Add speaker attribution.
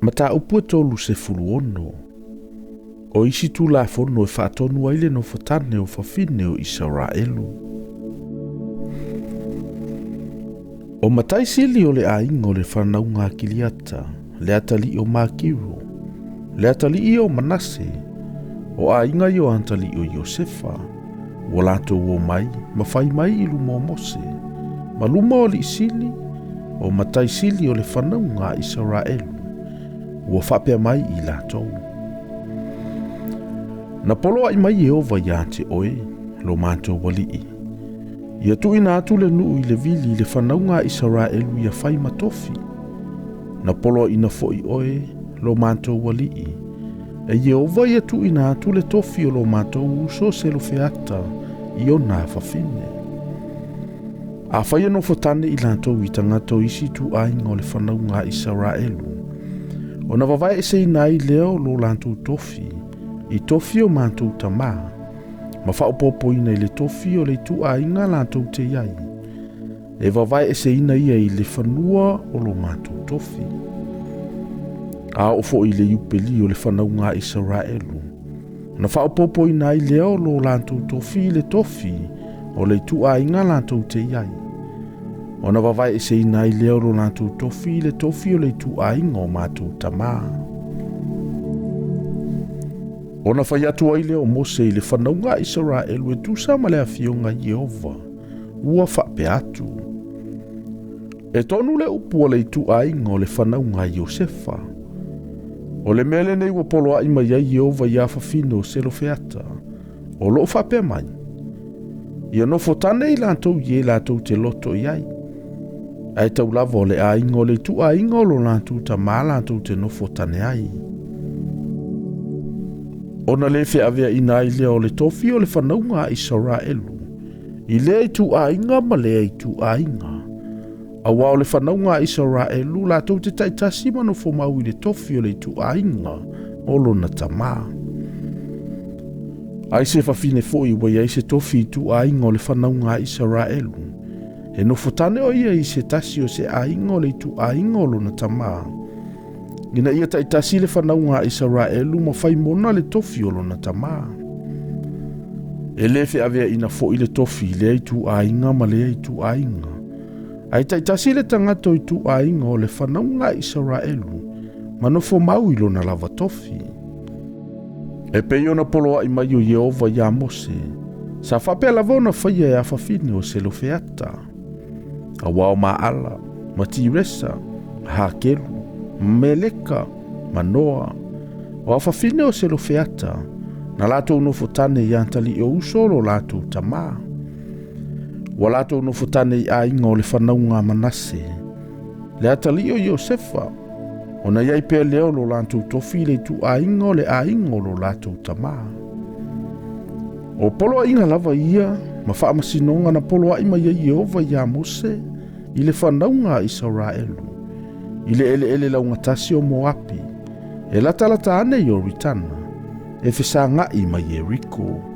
Speaker 1: Mataupu e 36. O isi Tulafono e faatonu ai le nofotane o fafine o Isaraelu. O matai sili o le aiga o le fanauga a Kiliata, le atalii o Makiro, le atalii o Manase, o aiga ia o atalii o Iosefa, ua latou omai ma fai mai i luma o Mose, ma luma o alii sili, o matai sili o le fanauga a Isaraelu, ua faapea mai i latou. Na poloai mai Ieova ia te oe, lo matou alii, ia tuuina atu le nuu i le vili i le fanauga a Isaraelu ia fai ma tofi. Na poloaiina foi oe, lo matou alii, e Ieova ia tuuina atu le tofi o lo matou uso Selofeata i ona afafine. Afai e nofotane i latou i tagata o isi ituaiga o le fanauga a Isaraelu, ona vavaeeseina ai lea o lo latou tofi i tofi o matou tamā, ma faaopoopoina i le tofi o le ituaiga latou te i ai, e vavaeeseina ia i le fanua o lo matou tofi. A oo foi i le Iupeli o le fanauga a Isaraelu, ona faaopoopoina ai lea o lo latou tofi i le tofi o le ituaiga latou te i ai, ona vavaeeseina ai lea o lo latou tofi i le tofi o le ituaiga o matou tamā. Ona fai atu ai lea o Mose i le fanauga a Isaraelu e tusa ma le afioga a Ieova, ua faapea atu, E tonu le upu a le ituaiga o le fanauga a Iosefa. O le mea lenei ua poloai mai ai Ieova iā fafine o Selofeata, o loo faapea mai, Ia nofo tane i latou i e latou te loto i ai, ae tau lava o le aiga o le ituaiga o lo latou tamā latou te nofo tane ai. Ona le feaveaina ai lea o le tofi o le fanauga a Isaraelu i lea ituaiga ma lea ituaiga, Aua o le fanauga a Isaraelu latou te taitasi ma nofo mau i le tofi o le ituaiga o lona tamā. Ai se fafine foi ua i ai se tofi ituaiga o le fanauga a Isaraelu, e nofo tane o ia i se tasi o se aiga o le ituaiga o lona tamā, ina ia taitasi le fanauga a Isaraelu ma fai mona le tofi o lona tamā. E le feaveaina foi le tofi i lea ituaiga ma lea ituaiga, ae taitasi le tagata o ituaiga o le fanauga a Isaraelu ma nofo mau i lona lava tofi. E pei ona poloai mai o Ieova iā Mose, sa faapea lava ona faia e afafine o Selofeata, aua o Maala, ma Tiresa, ma Hakelu, ma Meleka, ma Noa, o afafine o Selofeata, na latou nofo tane i atalii o uso o lo latou tamā. Ua latou nofo tane i aiga o le fanauga a Manase, le atalii o Iosefa, ona i ai pea lea o lo latou tofi i le ituaiga o le aiga o lo latou tamā. O poloaiga lava ia ma faamasinoga na poloai mai ai Ieova iā Mose i le fanauga a Isaraelu, i le eleele laugatasi o Moapi, e latalata ane i Ioritana, e fesagai ma Ieriko.